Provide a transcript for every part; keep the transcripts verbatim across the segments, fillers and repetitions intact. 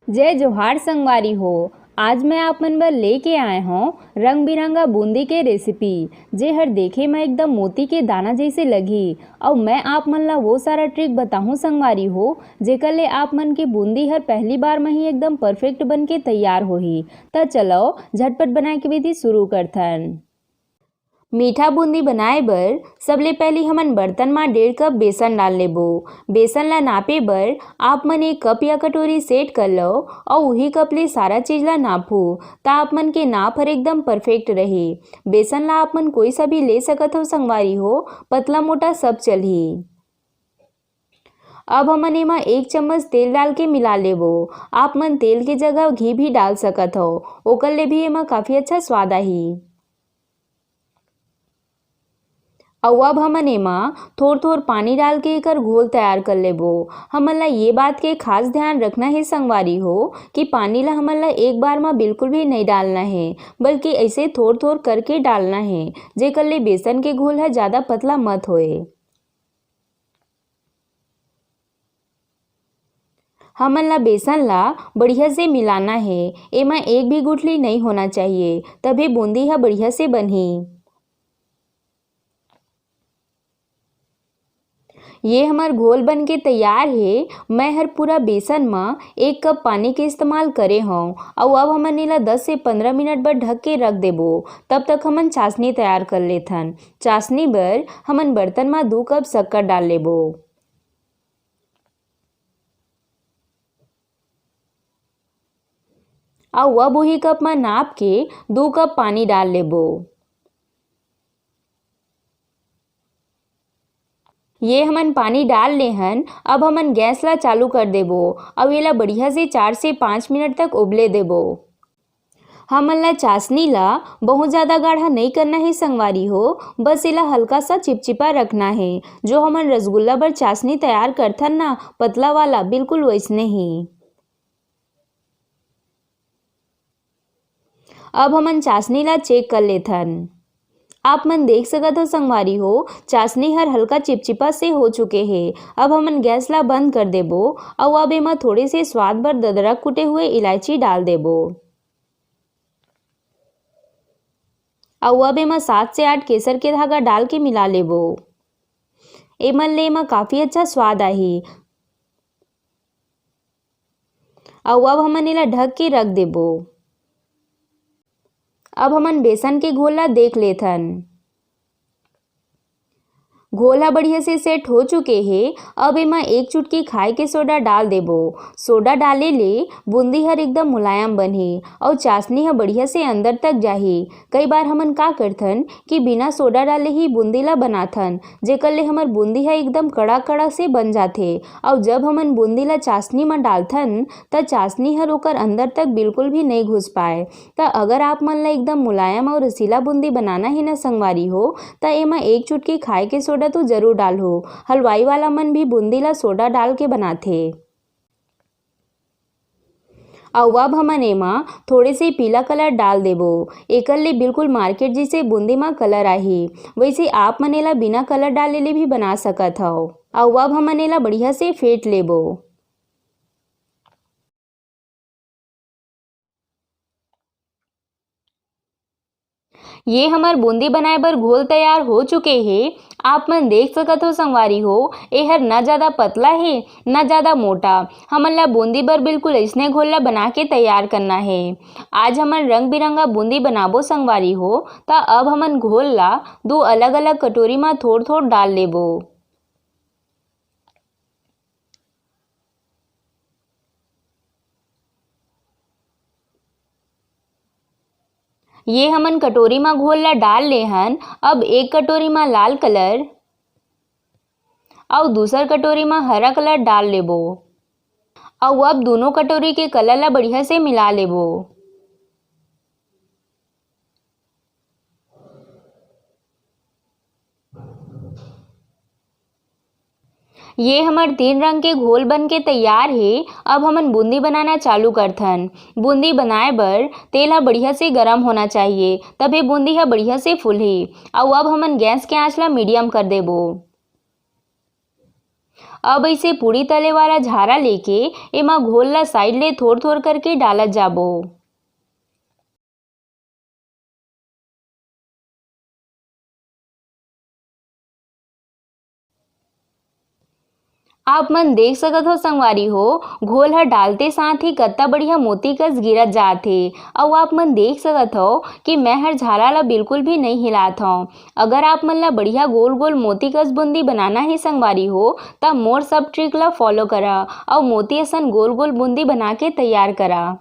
जय जोहार संगवारी हो। आज मैं आप मन बर लेके आए हौं रंग बिरंगा बूंदी के रेसिपी, जे हर देखे म एकदम मोती के दाना जैसे लगही। अउ मैं आप मन ला वो सारा ट्रिक बताहूँ संगवारी हो, जेकर ले आप मन के बूंदी हर पहली बार म ही एकदम परफेक्ट बन के तैयार होही। त चलो झटपट बनाए के विधि शुरू करथन। मीठा बूंदी बनाए बर सबले पहिली हमन बर्तन म डेढ़ कप बेसन डाल लेबो। बेसन ला नापे बर आप मन एक कप या कटोरी सेट कर लव अउ उही कप ले सारा चीज ला नापहू, त आप मन के नाप हर एकदम परफेक्ट रही। बेसन ला आप मन कोई सा भी ले सकत हव संगवारी हो, पतला मोटा सब चलही। अब हमन एमा एक चम्मच तेल डाल के मिला लेबो। आप मन तेल के जगह घी भी डाल सकत हव, ओकर ले भी एमा काफी अच्छा स्वाद आही। अउ अब हमन एमा थोर-थोर पानी डाल के एकर घोल तैयार कर लेबो। हमन ला ये बात के खास ध्यान रखना हे संगवारी हो कि पानी ला हमन ला एक बार म बिल्कुल भी नइ डालना हे, बल्कि ऐसे थोर-थोर करके डालना हे, जेकर ले बेसन के घोल ह ज्यादा पतला मत होए। हमन ला बेसन ला बढ़िया से मिलाना हे। एमा एक भी गुठली नइ होना चाहिए, तभे बूंदी ह बढ़िया से बनही। ये हमर घोल बन के तैयार हे। मैं हर पूरा बेसन म एक कप पानी के इस्तेमाल करे हौं, अउ अब हमन एला दस से पंद्रह मिनट बर ढक के रख देबो। तब तक हमन चाशनी तैयार कर लेथन। चाशनी बर हमन बर्तन म दू कप शक्कर डाल लेबो। अउ अब उही कप म नाप के दू कप पानी डाल लेबो। ये हमन पानी डाल ले हन। अब हमन गैस ला चालू कर देबो अउ एला बढ़िया से चार से पाँच मिनट तक उबले देबो। हमन ला चाशनी ला बहुत ज्यादा गाढ़ा नइ करना हे संगवारी हो, बस एला हल्का सा चिपचिपा रखना हे। जो हमन रसगुल्ला बर चाशनी तैयार करथन ना, पतला वाला, बिल्कुल वैसने ही। अब हमन चाशनी ला चेक कर लेथन। आप मन देख सकत हो संगवारी हो, चाशनी हर हल्का चिपचिपा से हो चुके हे। अब हमन गैस ला बंद कर देबो अउ अब एमा थोड़े से स्वाद बर ददरा कुटे हुए इलायची डाल देबो। अउ अब एमा सात से आठ केसर के धागा डाल के मिला लेबो। एमन ले एमा काफी अच्छा स्वाद आही। अउ अब हमन एला ढक के रख देबो। अब हमन बेसन के घोल ला देख लेथन। घोल ह बढ़िया से सेट हो चुके हे। अब एमा एक चुटकी खाए के सोडा डाल देबो। सोडा डाले ले बूंदी हर एकदम मुलायम बनही अउ चाशनी ह बढ़िया से अंदर तक जाही। कई बार हमन का करथन कि बिना सोडा डाले ही बूंदी ला बनाथन, जेकर ले हमर बूंदी ह एकदम कड़ा-कड़ा से बन जाथे। अउ जब हमन बूंदी ला चाशनी म डालथन, त चाशनी हर ओकर अंदर तक बिल्कुल भी नइ घुस पाए। त अगर आप मन ला एकदम मुलायम अउ रसीला बूंदी बनाना हे न संगवारी हो, त एमा एक चुटकी खाए के सोडा तो जरूर डालहू। हलवाई वाला मन भी बूंदी ला सोडा डाल के बनाथे। अउ अब हमन एमा थोड़े से पीला कलर डाल देबो। एकर ले बिल्कुल मार्केट जैसे बूंदी म कलर आही। वैसे आप मन एला बिना कलर डाले ले भी बना सकत हव। अउ अब हमन एला बढ़िया से फेंट लेबो। ये हमर बूंदी बनाए बर घोल तैयार हो चुके हे। आप मन देख सकत हो संगवारी हो, एहर न ज्यादा पतला हे, न ज्यादा मोटा। हमन ला बूंदी बर बिल्कुल अइसने घोल ला बना के तैयार करना हे। आज हमन रंग बिरंगा बूंदी बनाबो संगवारी हो, त अब हमन घोल ला दू अलग-अलग कटोरी म थोर-थोर डाल लेबो। ये हमन कटोरी म घोल ला डाल ले हन। अब एक कटोरी म लाल कलर अउ दूसर कटोरी म हरा कलर डाल लेबो। अउ अब दूनों कटोरी के कलर ला बढ़िया से मिला लेबो। ये हमर तीन रंग के घोल बन के तैयार हे। अब हमन बूंदी बनाना चालू करथन। बूंदी बनाए बर तेल ह बढ़िया से गरम होना चाहिए, तभे बूंदी ह बढ़िया से फूलही। अउ अब हमन गैस के आंच ला मीडियम कर देबो। अब अइसे पूड़ी तले वाला झारा लेके एमा घोल ला side ले थोर-थोर करके डालत जाबो। आप मन देख सकत हो संगवारी हो, घोल ह डालते साथ ही कत्ता बढ़िया मोती कस गिरत जात हे। अउ आप मन देख सकत हो कि मैं हर झारा ला बिल्कुल भी नइ हिलात हव। अगर आप मन ला बढ़िया गोल-गोल मोती कस बूंदी बनाना हे संगवारी हो, त मोर सब trick ला follow करा अउ मोती असन गोल-गोल बूंदी बना के तैयार करा।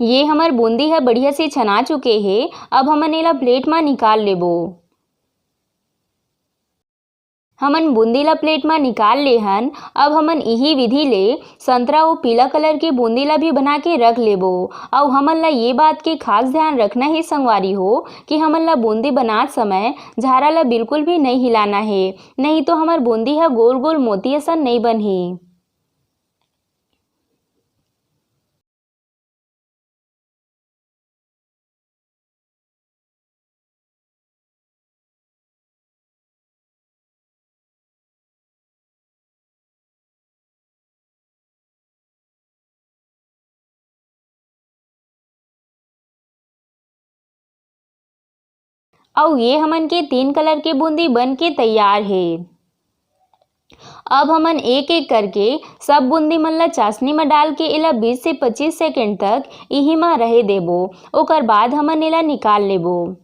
ये हमर बूंदी ह बढ़िया से छना चुके हे। अब हमन एला plate मा निकाल लेबो। हमन बूंदी ला plate मा निकाल ले हन। अब हमन इही विधि ले संतरा अउ पीला colour के बूंदी ला भी बना के रख लेबो। अउ हमन ला ये बात के खास ध्यान रखना हे संगवारी हो कि हमन ला बूंदी बनात समय झारा ला बिल्कुल भी नइ हिलाना हे, नहीं तो हमर बूंदी ह गोल-गोल मोती असन नइ बनही। अउ ये हमन के तीन colour के बूंदी बन के तैयार हे। अब हमन एक-एक करके सब बूंदी मन ला चासनी म डाल के एला बीस से पच्चीस second तक इही म रहे देबो। ओकर बाद हमन एला निकाल लेबो।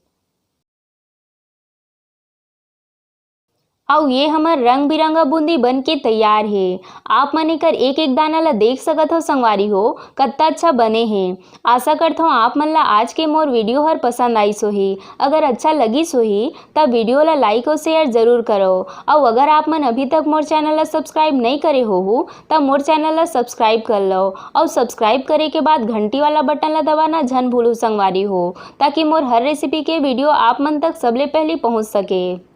अउ ये हमर रंग-बिरंगा बूंदी बन के तैयार हे। आप मन एकर एक-एक दाना ला देख सकत हो संगवारी हो, कत्ता अच्छा बने हे। आशा करथव आप मन ला आज के मोर video हर पसंद आइस होही। अगर अच्छा लगिस होही, त video ला like अउ share जरूर करो। अउ अगर आप मन अभी तक मोर channel ला subscribe नइ करे होहू, त मोर channel ला subscribe कर लो। अउ subscribe करे के बाद घंटी वाला button ला दबाना झन भूलू संगवारी हो, ताकि मोर हर recipe के video आप मन तक सबले पहली पहुंच सके।